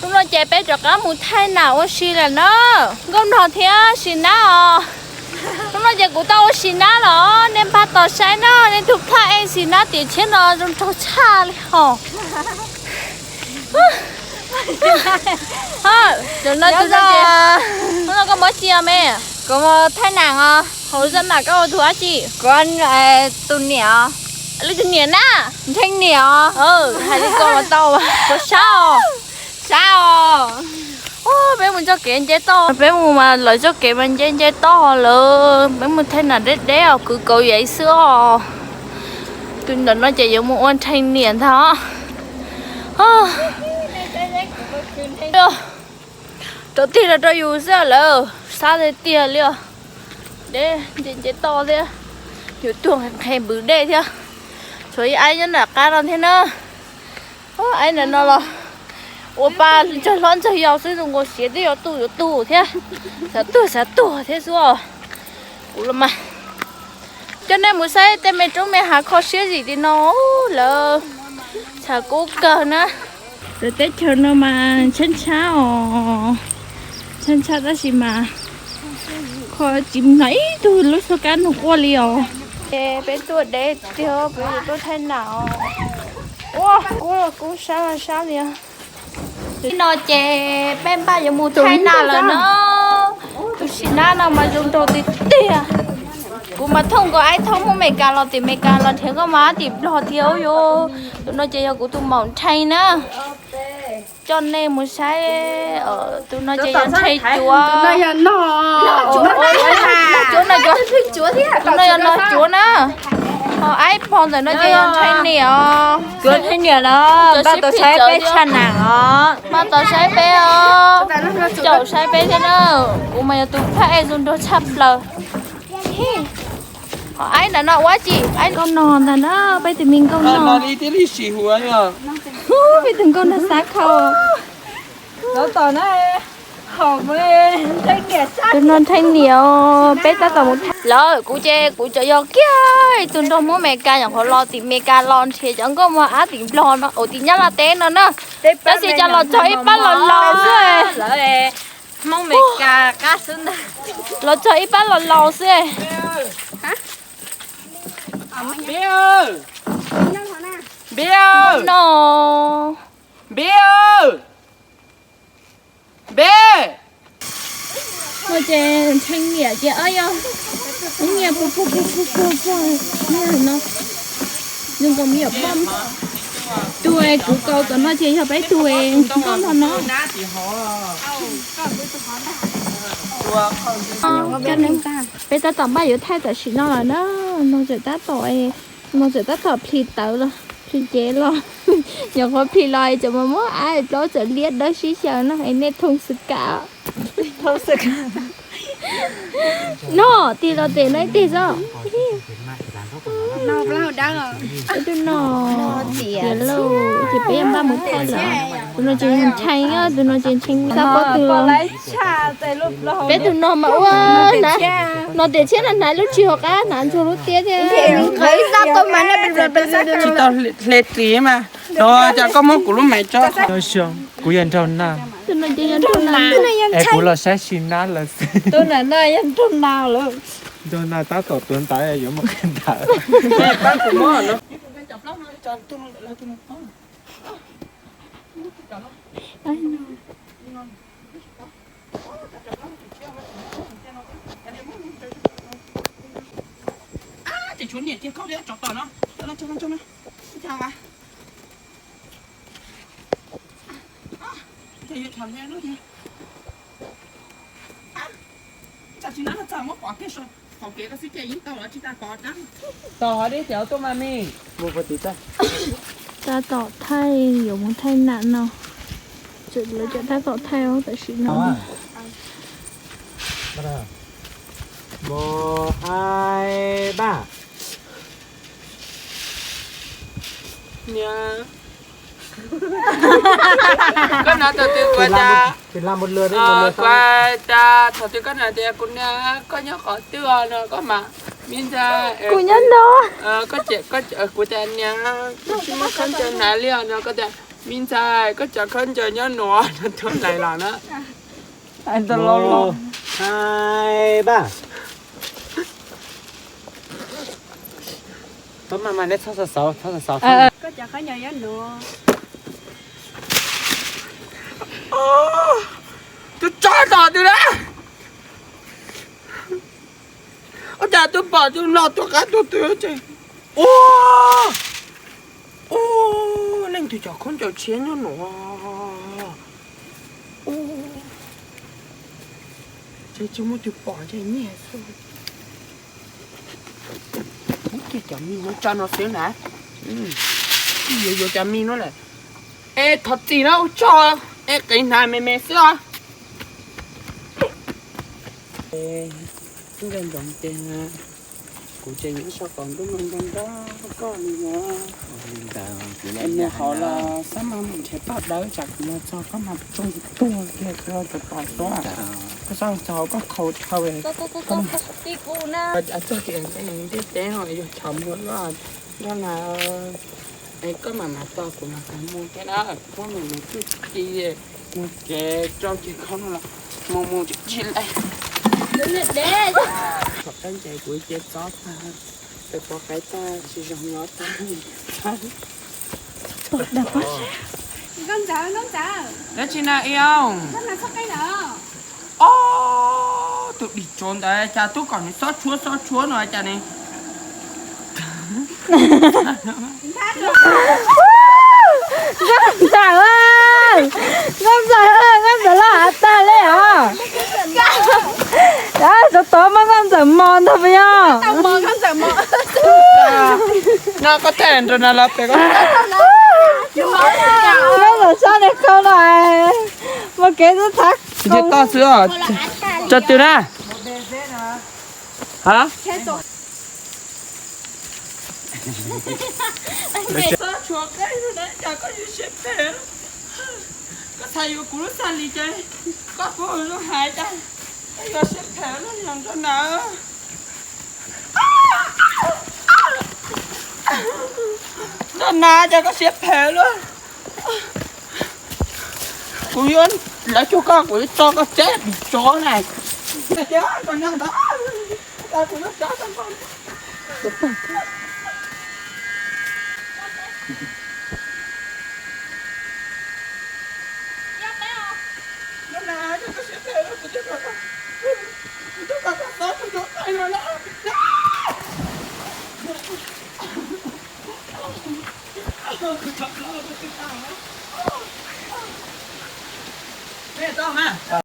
Hnub no ces peb rov qab mus thaij nam ua si lawm na. Nkauj Nog thiab Sis Nab os. Hnub no ces kuv tau ua Sis Nab los nej npaj tos saib na, nej tus phaj ej Sis Nab tiam tshiab no zoo nraug tshaj li hos. Hnub no koj muab tsi me? Kuv mus thaij nam os. Hauv zaj nam koj ua tus dab tsi? Kuv tus niam. Lwm tus niam na? Ntshai niam os. Hais li ko mas tau. Kuv sab os. Sab os. Peb mus txoj kev nce toj, peb mus mas lawv txoj kev mas nce nce toj lawm, peb mus thaij nam deb deb os, kwv kauv yam xwb os. Tus ntawm no ces yuav mus ua ntshai niam ntag. Rau tig los rau yus xwb lawm, sab tiag tiag li os. Deb nce nce toj thiab, yuav tuag nqhis nqhis npws dej thiab. Tshuav ib aib nyob nram qab no thiab na. Aib ntawm no los ua pa ntsawg hlob ntsawg yau xwb, tus nkaus siav twb yuav tu yuav tu thiab, xav tuag xav tuag thiab xwb os. Kuv los mas coj nej mus saib tej me roob me hav kho siab zim li no lawm, txhav kub kawg na. Lawv teb chaws no mas ntshab ntshab os, ntshab ntshab tab sis mas kho tsis hnov ib tug lub suab kab nug quaj li os. Ces peb tuaj deb tiag, peb yuav tuaj thaij nam os. Ua kub kub sab sab li. Nim no ces peb npaj yuav mus thaij nam lawm na. Tus Sis Nab no mas zoo nraug tiag tiag. Kuv mas thooj nkaus aib thooj Hmoob Meskas los tim Meskas los nrhiav koj mas ab tim Nplog tiag ub yuv. Tus no ces yog kuv tus maum ntshai na. Coj nej mus saib, tus no ces yog ntshai cuav. Tus no yog nog cuav na. Ho aib pog ntawm no ces yog ntshai niam os. Cuav ntshai niam no, npaj tau saib peb tshaj nam os. Npaj tau saib peb os. Caum saib peb thiab na. Kuv mas yog tus phaj ej zoo nraug tshaj plaws. Ho aib ntawm no ua tsi? Aib nkauj nog ntag na, peb tus me nkauj nog. Peb tus nkauj nog xav khau. Tus no ntshai niam os, peb tab tom mus thaij lawm. Kuv ces kuv cov yog kiag tus nraug Hmoob Meskas nyuam qhuav los tim Meskas los nrhiav cov nkauj mog ab tim Nplog no, ua tim Nyab Laj teb no na. Tab sis cas los txog ib pab laus laus xwb. Hmoob Meskas qab xwb ntag. Los txog ib pab laus laus xwb. Npib, no, Npib, Npib. No ces ntshai niam ces yog ib niag puag puag puag puag puag no. Zoo nkaus me nyuam poj. Tus kwv kaus tom no ces yog peb tus nkauj nog no. Peb tab tom npaj yuav thaij tam sim no lawm na. No txawm tab tom, no txawm tab tom plhis tawv los, plhis cev los. Nyuam qhuav plhis los es tseem mus muab ab plaub txawm liab dawb sib xyaw no es nej thooj xwm kam. No tig los tes no ib teg xwb. Tus no tiav lauj, ces peb yuav npaj mus thaij lawm. Tus no ces yog ntshai, tus no ces ntshai xab pob tw. Peb tus no mas ua na, no tiam tshiab na hnav lub tsis hauv qab hnav ntsuag lub tiab thiab. Tsis tau hle ris mas. No cas koj muab kuv lub maiv tso. Kuv yog nraug nag. Tus no ces yog nraug nag. Es kuv los saib Sis Nab lawm xwb. Tus no yog nraug nag lawm. Nraug nag tab tom tuav ntawv yuav mus qhia ntawv. Ces tshuav niam kiag koj li tsov tom no. Ib tag mas. Ces yuav tham nte lub thiab. Tsam tsis nab no txaj muab pov kiag saum qaum kev ko xwb ces yeej tau lawm tsis tas pov na. Tos hov deb ces tuaj mas me. Tab tom thaij, yuav mus thaij nam no. Lawv cov tab tom thaij tam sim no. Một, hai, ba. Niam. Koj hnov thaum twg kuv tas, kuv tas thaum twg koj hnov tias kuv niam koj nyob qhov twg os no koj mam, kuv nyob no. Koj, kuv tias niam, kuv tsis muaj khaub ncaws hnav li os no koj tias Me ntxhais, koj cov khaub ncaws nyob nuav, no tuaj lais los na. Hais tau los los. Hais npaj. Txhob mas mas, neb txhob xav xav, txhob xav xav. Koj cov khaub ncaws nyob nuav. Tus tsov tom twg na? Ua cas twb pom tus no tuaj qab tuaj twg ces. Ua, ua, leej twg cov khaub ncaws tshiab nyob nuav? Ua, ces tsis muaj tus pom ces nyiag xwb. Muab kiag cov mis no tso no xwb na. Yuav yuav cov mis no lawm. Es thov txim na ua tsaug, es qiv hnav me me xwb os. Nyob ntsoov ces kuv tseem nyob saum qaum ntuj no nrog nrog koj li na. Es mus hauv los xab mas mus nrhiav paj dawb tsam kuv los txog koj mas tsoo tuag kiag kuv los txog pom tuaj. Koj sab txog koj khaus dhau. Txog tim ntej teb no yog chav muag loj nrog na. Es koj mam mam tos kuv mam mus thiab na, kuv muab mus mus twj ci, mus kev rau ces koj no los mus mus tsis tsis lais. Thaum qab ncaim kuv cia txob tag, pem pov qaib tag tsis zoo nyob tag. Dab tsi na iau? Ob tug dim tsuav ntawd cas tub kom nws xob tshuab xob tshuab no cas ne? Nkauj ntxawm, nkauj ntxawm, nkauj ntxawm loj hav tag li os. Tsov tod muab nkauj ntxawm mos ntag puas yog? No koj thaij nrog na los pem koj. Nkauj ntxawm sab li khau no, muaj kev xub thav. Tsis toj xwb os. Tso twg na? Ha? Koj txhob tshuav qeej na, cas koj yuav siab phem. Koj txhais yuav kuv lub xab li ces koj kuj zoo hais cas koj yuav siab phem lub yog nrog na. Nrog na cas koj siab phem lub. Kuv yuav lawv cuag koj kuv yuav tso koj tseb dim tsov na.